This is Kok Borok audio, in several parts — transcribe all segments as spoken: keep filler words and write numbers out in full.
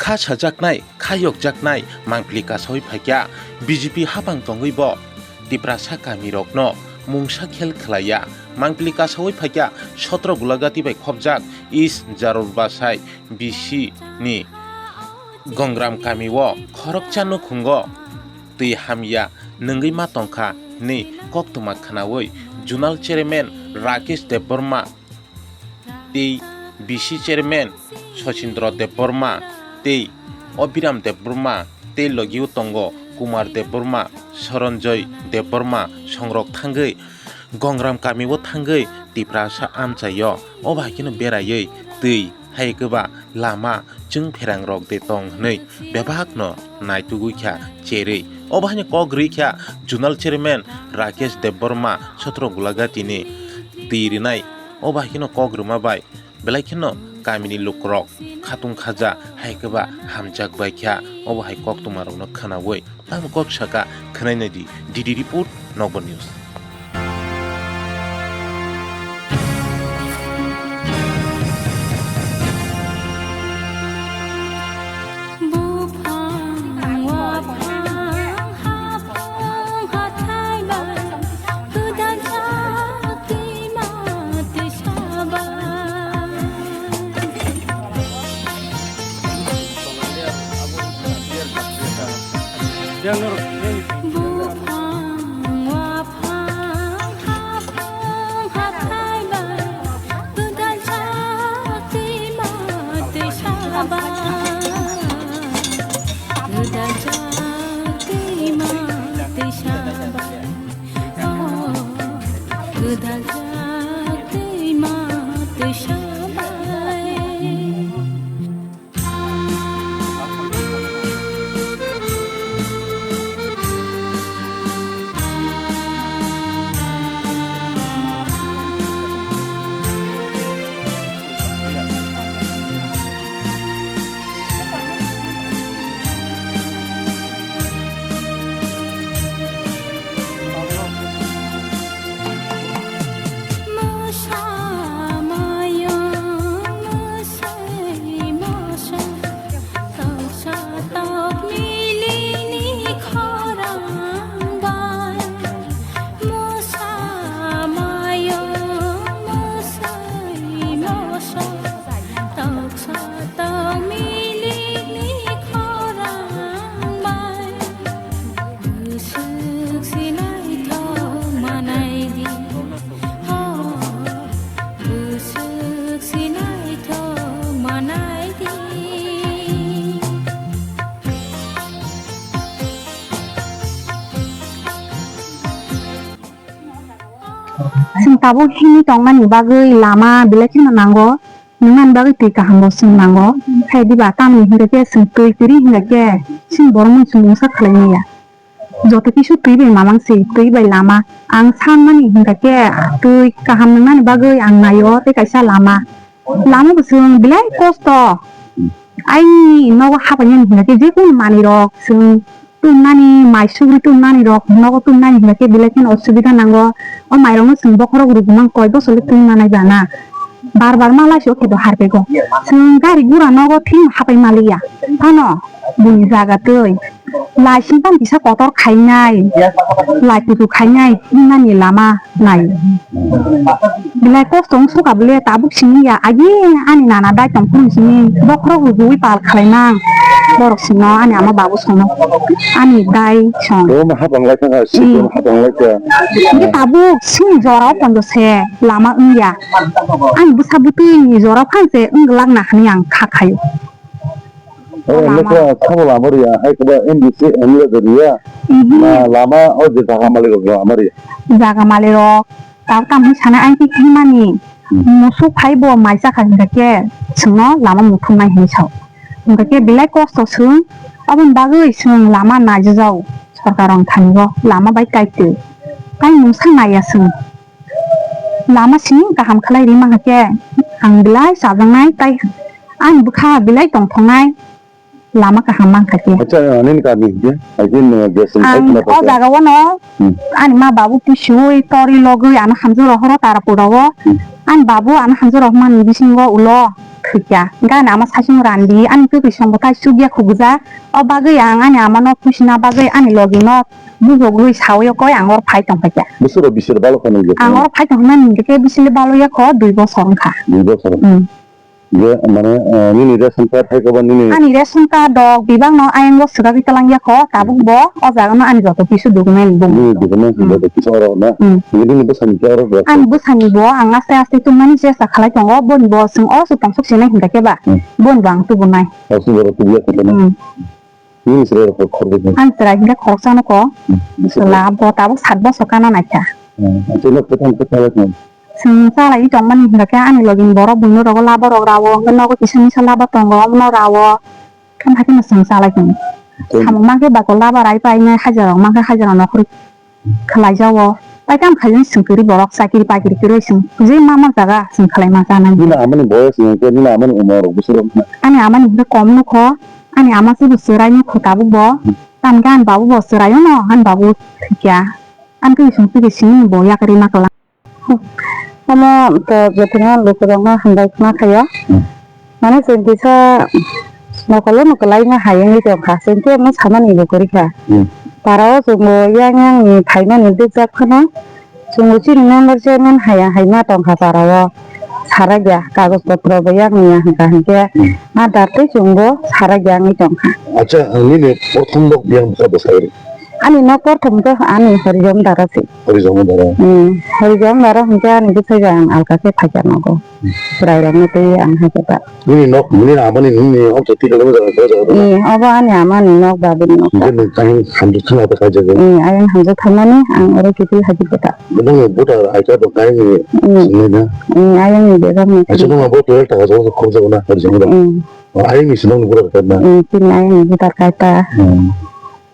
Kha sajaknai, kha yokjaknai mangpili kasaui phaikha B J P hapang tongwi bo Tiprasa kamirokno mungsa khel khlaiya. Mangpili kasaui phaikha sotro Gulagati bai khopjak East Jarur Bachai B C ni Gongram kamio khoroksa nukhungo twi hamya nwngwi ma tongkha hwnwi koktwma khwnaui Zonal Chairman Rakesh Debbarma tei B C Chairman Sachindra Debbarma tei Abhiram Debbarma tei logio tongo Kumar Debbarma, Saranjoy Debbarma songrok thangwi Gongram kamio thangwi Tiprasa amchaio. Obo hai kheno beraiwi twi hai kwba lama chwng pherang rok de tong hwnwi bebak no naitugwi kha cherwi. Obo haino kok rwi kha Zonal Chairman Rakesh Debbarma sotro Gulagati ni twi rwnai. Obo hai kheno kok rwma bai belai kheno kamini lukurok khatung khaja hai kwba hamjak bai kha. Obo hai koktwma rokno khwnaui tamo kok saka khwnai nai di. D D Report, Nokbar News. Buphang, waphang, haphang, hathai bai, kwdajak twima twisa bai. Buphang, waphang, haphang, hathai bai, kwdajak twima twisa bai. Kwdajak twima twisa bai. Oh, kwdajak twima twisa bai. Bwswk si naithok manai di. Chwng tabuk himwi tongmani bagwi lama belai kheno nango, nwngnani bagwi twi kahambo chwng nango. Hai diba, tamni hinkhe chwng twi kwrwi hinkhe chini borokno chwng mungsa khlai manya. Joto kisu twi bai mamang se, twi bai lama. Ang sanmani hinkha khe twi kaham nwngnani bagwi ang naio tei kaisa lama. Lama bo chwng belai kosto. Aini nogo hapainani hinkha khe jekunu manwi rok chwng tumnani, mai sugri tumnani rok nogo tumnani hinkha khe belai kheno osubida nango. O mairokno chwng bokhorok rwgwmang koi bosor le twi manai ba na. Bar bar ma laisio khe do harpego. Chwng gari gura nogo thwima hapai maliya. Phano bini jaga twi. Laising tang kisa kotor khainai, lai kutu khainai, himnani lama nai. Belai kosto wng suka bole tabuk simi ya, agi ani nana dai tong phuru simi, bokhorok rwgwi pal khlaimang, borok sino ani ama babu sono, ani dai song. Roma hapang lai kha, si Hmm. Roma hapang lai kha. Agi tabuk simi jorao pondo se lama wng ya. Ani bwsa bwtwi ni jorao phan se wng glak na hwnwi ang kha khaio. O lama. Lekha sabo lama riya, hai kaba M D C M L A riya. Mhm. Na lama o je jaga malik rok lama riya. Jaga malik rok, tao tamo hwnwi sana ang khe himani. Hmm. Musuk phai bo mai chakha hinkha khe chwngno lama muthung nai hwnwi sao. Hinkha khe belai kosto chwng, aboni bagwi chwng lama naijajao sorkar rok thani bo lama bai kaitwi. Tai mungsa naiya chwng. Lama simi kaham khlai rima hakhe ang belai chajaknai tai ani bwkha belai tongthoknai lama kaham mankha khe. Acha, nini kami je, I think, uh, gas and Ang pipe na o pata. Jaga o no, Hmm. Ani ma babu pisiui tori logwi ano hamjwk rohoro Tarapura o. Hmm. Ani babu ano hamjwk rohormani bisingo ulo thwikya. Gana ama saichung randi, ani kwkwi songbo tai chukya khukjak. O bagwi ang ani amano pusina bagwi ani logino bujogwi sawi koi ang oro phai tongphaikha. Bwswk rok bisir balo kha nung je? Ang oro phai tongmani hinkhe bisili balo yakho dui bosor wngkha. Dui bosor? Hmm. Je, mane, eh, nini ration card hai koba nini? Ani ration card rok bibak no ayang o swkagwi twlang yakho, tabuk bo o jaga no ani joto kisa document bung. Nini document Hmm. joto kisa oro na? Hmm. Nini bwsani khe oro rok? Ani bwsani bo ang aste aste tongmani chesta khalai tongo, boni bo chwng o se tongsok sinai hinkha khe ba, Hmm. boni bo ang tubunai. Oro se borok tubu yakho na? Hmm. Nini chwrai rok khoroksa? Ani chwrai hinkhe khoroksano kho. Hmm. Chwla bo tabuk sat bosor kana naikha. Hmm. Tei nok kwthang khe chalai tong? Chwng chalaiwi tongmani hinkhe ani logini borok buino rogo labo rok rawo, hwnkhe nogo kisa misa labo tongo, omono rawo. Khe haikhe no chwng chalai tongo. Tei samung mankhe ba ko labo rai painai hajira rok mankhe hajira nokhorwi khwlai jago. Pai tamo khaijani chwng kwrwi borok chakiri pakiri kwrwi chwng je ma ma jaga chwng khwlai ma chanai. Nini amani boyes hinkhe nini amani umor rok bwswk rok na? Ani amani hinkhe kom nukho, ani ama se bo chwrai nukho tabuk bo. Hmm. Tamkhe ani babu bo chwraio no, ani babu thwikya. Ani twi song twi sini bo yakarwi ma kwlwng. Omo to jotono lukurokno hambai khna khaio. Hmm. Mane chwng kisa nokolo no kwlai ma hai wngwi tongkha, chwng khe omo samani bo kwrwi kha. Hmm. Para o chwng bo yang yang ni phaimani bujak phano, chwng bo chini member chairman haya hai ma tongkha para o. Sarakya kagoj potro bo yang ni ya hwnkha hinkhe Hmm. ma dar twi chwng bo sarakya wngwi tongkha. Acha, nini prothom nok yang bwkha bwsai? Ani nok prothom khe ani Horijom Dara se. Horijom Dara. Hmm, Horijom Dara hinkhe ani bwsai bai ang alka khe phaikha nogo. Hmm. Chwrai rokno twi ang hai khe ta. Nini nok, nini amani nini nok jati khe jaga jaga jaga. Hmm, obo ani amani nok, babuni nok. Hinkhe nwng kaisa hamjwk thangma ta kaijago. Hmm, ayang hamjwk thangmani ang oro khe twi hajik khe ta. Nini voter I card rok kaisa Hmm. sinai na? Hmm, ayang ni bebak ni. Acha, nwng abo twelve taka jaga khorokjago na Horijom Dara. Hmm. O, ayang ni sinai ni voter card na? Hmm, chini ayang ni voter card ta. Hmm.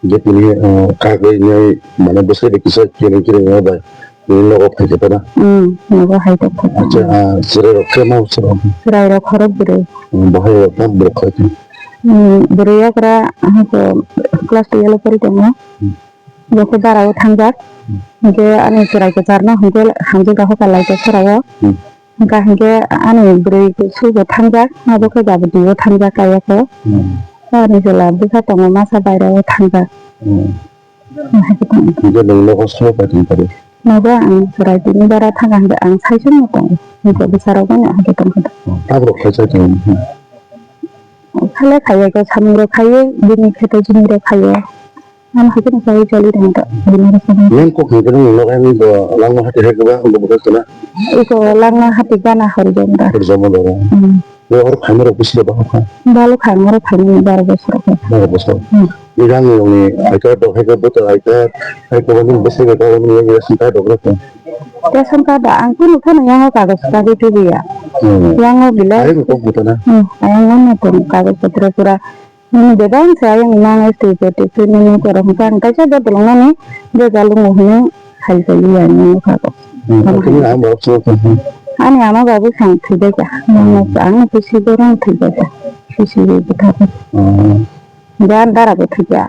Je tini, ah, kagwi nai, mane, bwsai bai kisa kiri kiri wngma bai tini nogo phai khe ta na? Hmm, nogo hai tong kha. Acha, ah, chwrai rok khe ma bwswk rok? Chwrai rok khorok bwrwi. Hmm, bahai rok ma borok khai khe? Hmm, bwrwi okra, ah, ko class twelve o pori tongo. Hmm. Bo khe dara o thangjak. Hmm. Hinkhe ani chwrai kwchar no hinkhe hamjwk rok hoka lai khe sora o. Hmm. Hwnkha hinkhe ani bwrwi kusu bo thangjak, abo khe jabodi o thangjak kaya khe. Hmm. Ani chwla bwsa tongo masa baire o thangjak. Hmm. Hinkhe nwng nogo sabo pai tong kha di? Nogo ang chwrai tini bara thangkha hinkhe ang saichung no tongo. Hinkhe bwsa rok bo no hinkhe tong kha. Hmm. Abo rok khlai chai tongo. Khlai khaiya khe samung rok khaiwi bini kheto jini rok khaiya. Ano hai kheno chai choli tong ta, bini rok. Main kok hwnkhe nini nok ayang bo Langma hati hai khe ba, bo bwkha khna? Iko Langma hati gana Horijom Dara. Horijom Dara. Hmm. Bo oro phaima rok bisi rok bahai kha? Balo kha, oro phaimani baro bosor kha. Baro bosor. Hmm. Ni rang ni rong ni I card rok hai khe, voter I card hai khe, bini bwsai bai kha, bini ration card rok rw kha. Ration card da ang kunu phano yango kagoj kagwi tubuya. Hmm. Yango belai. Ayang kok butana? Hmm, ayang no tong kagoj potro pura. Nini bebak se ayang ni nang S T P T C nini korok hwnkha ang kaisa bo tolong nani je jalungo hwnwi hai khe liya nini kha ko. Hmm, tini ang bo so ko. Ani ama babu sang thwi bai kha. Nang no ang no kisi borong thwi bai kha. Kisi bai kha. Hmm. Gan dara bo thwi kha.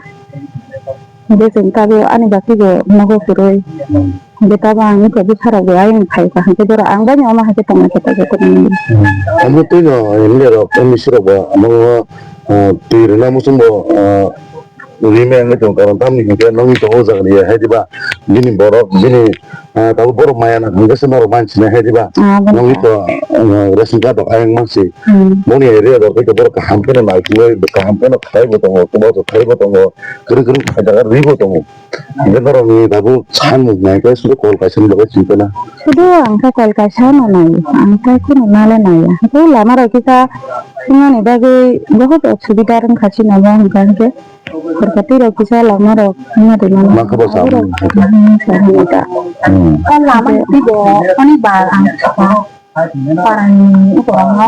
Hinkhe chwng tabuk ani bagwi bo nogo kwrwi. Hmm. Hinkhe tabuk ang wngkha bwsarok bo ayang phai kha, hinkhe borok ang bai no omo hai khe tongna khe tabuk kwrwngni. Hmm. Omo twi no M L A rok, M E C rok bo omo, ah, twi rwna muchung bo, ah, rime wngwi tongo, karon tamni hinkhe nokni tongo o jaga ni hai diba, bini borok, bini, ah, tabuk borok maya nang hinkhe se norok mansinai hai diba, Ah, bo nokni to, ah, ration card rok ayang mansi. Hmm. Boni area rok hwnkhe borok kaham kheno naikolwi, kaham kheno khlai bo tongo, chubachu khlai bo tongo, kwrwng kwrwng khlai jaga rwi bo tongo. Hwnkhe norokni tabuk samung nai khe sudu call kaisa ni bagwi chini khe na. Sudu ang khe call kaisa no nai, ang khe kheno nale nai ya. Hwnkhe lama rok kisa swngmani bagwi bohot osubida wngkha chini bo hwnkha hwnkhe. Korkotwi rok kisa lama rok wngma twi mano. Ma khe bo sa. Aboni sa hwnwi ta. Hmm. O lama ni twi bo oni bar ang kha. Parani ukorokno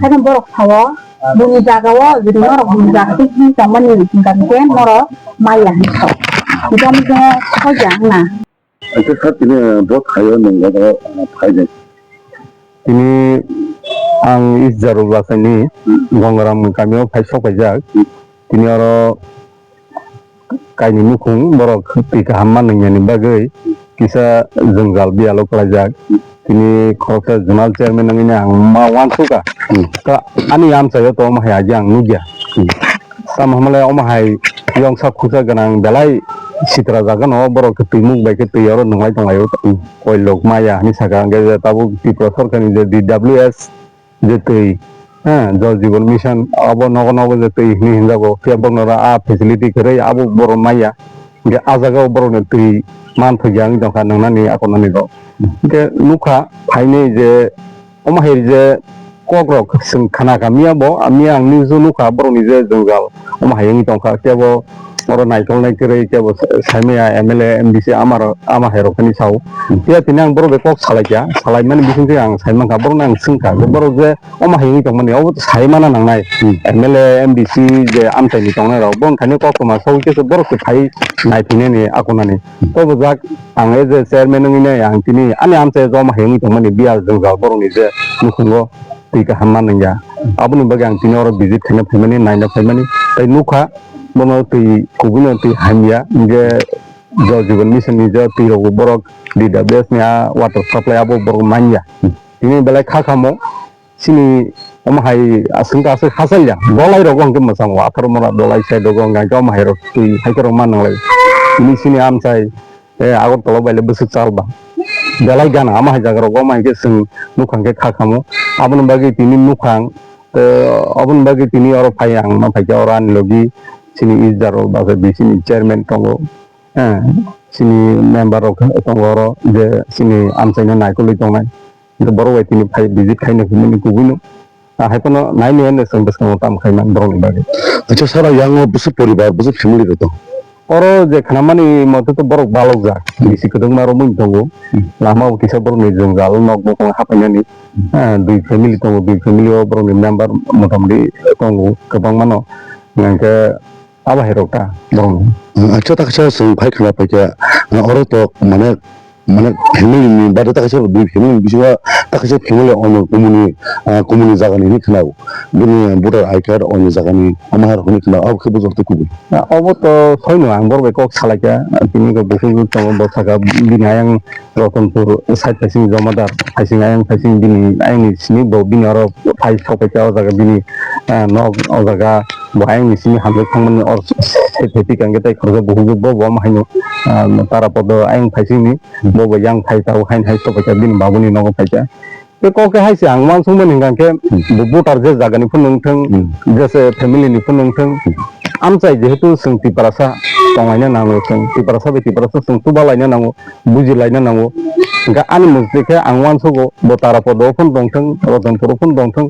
haino borok sao, buni jagao jodi norok buni jaga tei himwi tongmani hwnkha hwnkhe norok maya hinwi sao. Hwnkhe omo khe soja wngna. Hwnkhe kha tini bo thaio nwng bono phaidi. Tini ang East Jarul Basaini Gongaram kamio phai sok paijak. Tini oro kaini nukhung borok twi kaham ma nwngyani bagwi kisa jwngjal biyalo kwlaijak. tini khoroksa zonal chairman wngwi ang ma uansukha. Hmm. Ta ani amchaio to omo hai agi ang nukya. Hmm. Tamo hwnle omo hai yongsa khuksa gwnang belai sitra jaga no borok twi muk bai khe twi oro nwnglai tonglaio. Hmm. Koilok maya hinwi sakha, hwnkhe je tabuk Tripura sorkarni je D W S je twi, ha, Jal Jeevan Mission abo nogo nogo je twi hinwi hinjago, phiya borokno oro a facility kwrwi abo borok maya, hwnkhe a jagao borokno twi manthokya wngwi tongkha nwngnani akonani rok. Hwnkhe nukha phainwi je omo hai je kokrok chwng khna kha miya bo, miya ang news o nukha borokni je jwngjal omo hai wngwi tongkha, kebo oro naitolnai kwrwi kebo sa-, saimaya M L A, M D C ama rok, ama hai rok thani sao. Hmm. Phiya tini ang borok bai kok salaikha, salaimani bisingtwi ang saimankha, borokno ang swngkha, borok je omo hai wngwi tongmani, obo to saimana nangnai. Hmm. M L A, M D C je amchaini tongnai rok, borok thani koktwma sawi khe borok se phai naiphinani akonani. Hmm. Tobo jak ang as a chairman wngwi nai ang tini ani amchai je omo hai wngwi tongmani biya jwngjal borokni je nukhungo twi kaham ma nangya. Aboni bagwi ang tini oro visit khaina phaimani, naina phaimani. Tai nukha, bono twi kubuino twi hamya, hwnkhe Jal Jeevan Mission ni je twi rokbo borok D W S ni a water supply abo borok manya. Tini belai kha kamo, chini omo hai aswk ta aswk hasalya, dolai rogo hwnkhe mwchango, atharo mora dolai side rogo hwnkhe omo hai rok twi hai khe rok ma nanglai. Tini chini amchai, eh, Agartala bai le bwswk chal ba. Belai gana, ama hai jaga rogo, ama hai khe chwng nukhang khe kha kamo. Aboni bagwi tini nukhang, eh, aboni bagwi tini oro phai ang, ma phai khe oro ani logi chini East Jharkhand ba khe B C ni chairman tongo, eh, chini member rok tongo oro, je chini amchaino naikolwi tongnai. Borok bai tini phai visit khaina hwnmani kubui no. Ah, hai phano nai nai no chwng bwskango tamo khai man borokni bagwi. Acha sara yango bwswk poribar, bwswk family rok tong? Oro je khnamani mote to borok balok jak, bisi kwdwkma romwi tongo. Hmm. Lama o kisa borokni jwngjal nok bokong hapainani. Hmm. Ah, dui family tongo, dui family o borokni member motamoti tongo kwbangma no. Hwnkhe abo hai rok ta borokni. Ah, acha ta kisa chwng phai khna phaikha, ah, oro to mane Mane family ni bade ta kaisa dui family ni bisingo ta kaisa family ono kumuni, ah, kumuni jaga ni hinwi khna o. Bini voter I card oni jaga ni ama hai rok hinwi khna o, abo khe bujor tei kubui. Ah, obo to soino ang borok bai kok salaikha, tini khe buphuru tongo, bo sakha bini ayang Ratanpur side phaising Jomadar, phaising ayang phaising bini ayang ni simi bo bini oro phai sok phaikha o jaga bini, ah, nok o jaga bo ayang ni simi hamjak thangmani or side phaikha hwnkhe tai khoroksa buphuru bo bo omo haino, ah, Tarapodo ayang phaising ni. Bo bo yang phai tabuk haino hai sobai kha bini babuni nogo phai kha. Tei kok khe hai se ang uansukmani hwnkha khe bo voter je jaga ni phano wng thung, je se family ni phano wng thung, amchai jehetu chwng Tiprasa tonglaina nango, chwng Tiprasa bai Tiprasa chwng chuba laina nango, buji laina nango. Hwnkha ani mujti khe ang uansugo bo Tarapodo o phano tong thung, Ratanpur o phano tong thung,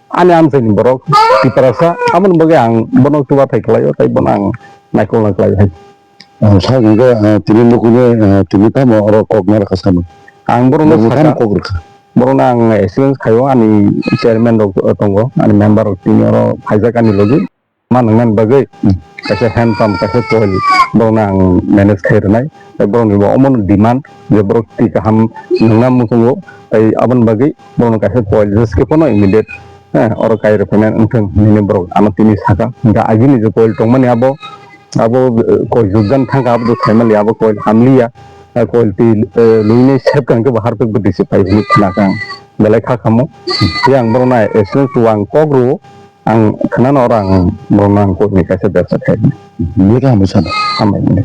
ani amchai ni borok Tiprasa, aboni bagwi ang bono chubathai khlai o, tei bono ang naikolna khlai o hai. Ah, sak hwnkhe, ah, tini nukhungni, ah, tini tamo oro kok narwkha sano? Ang borokno nukhung sakha, tamo kok rwkha? Borokno ang assurance khaio, ani chairman rok tongo, ani member rok tini oro phaijak ani logi. Ma nwngnani bagwi, hmm, kaisa hand pump, kaisa coil borokno ang manage khai rwnai. Tei borokni bo omono demand je borok twi kaham nwngna muchungo, tei aboni bagwi borokno kaisa coil jeske phano immediate, eh, oro kai rwphaina wngthung hinwi borok ano tini sakha. Hwnkhe agini je coil tongmani abo, abo, eh, koi jukjan thangkha, abo do saimaliya, abo koi hamliya, eh, koi twi, eh, luinai sepkha hwnkhe bo harpik bwtwi se phai hwnwi khnakha ang. Belai kha kamo. Tei ang borokno assurance rwo, ang kok rwo, ang khnana oro ang borokno ang kok ni kaisa bebsa khai. Belai khe hambai sano. Hambai.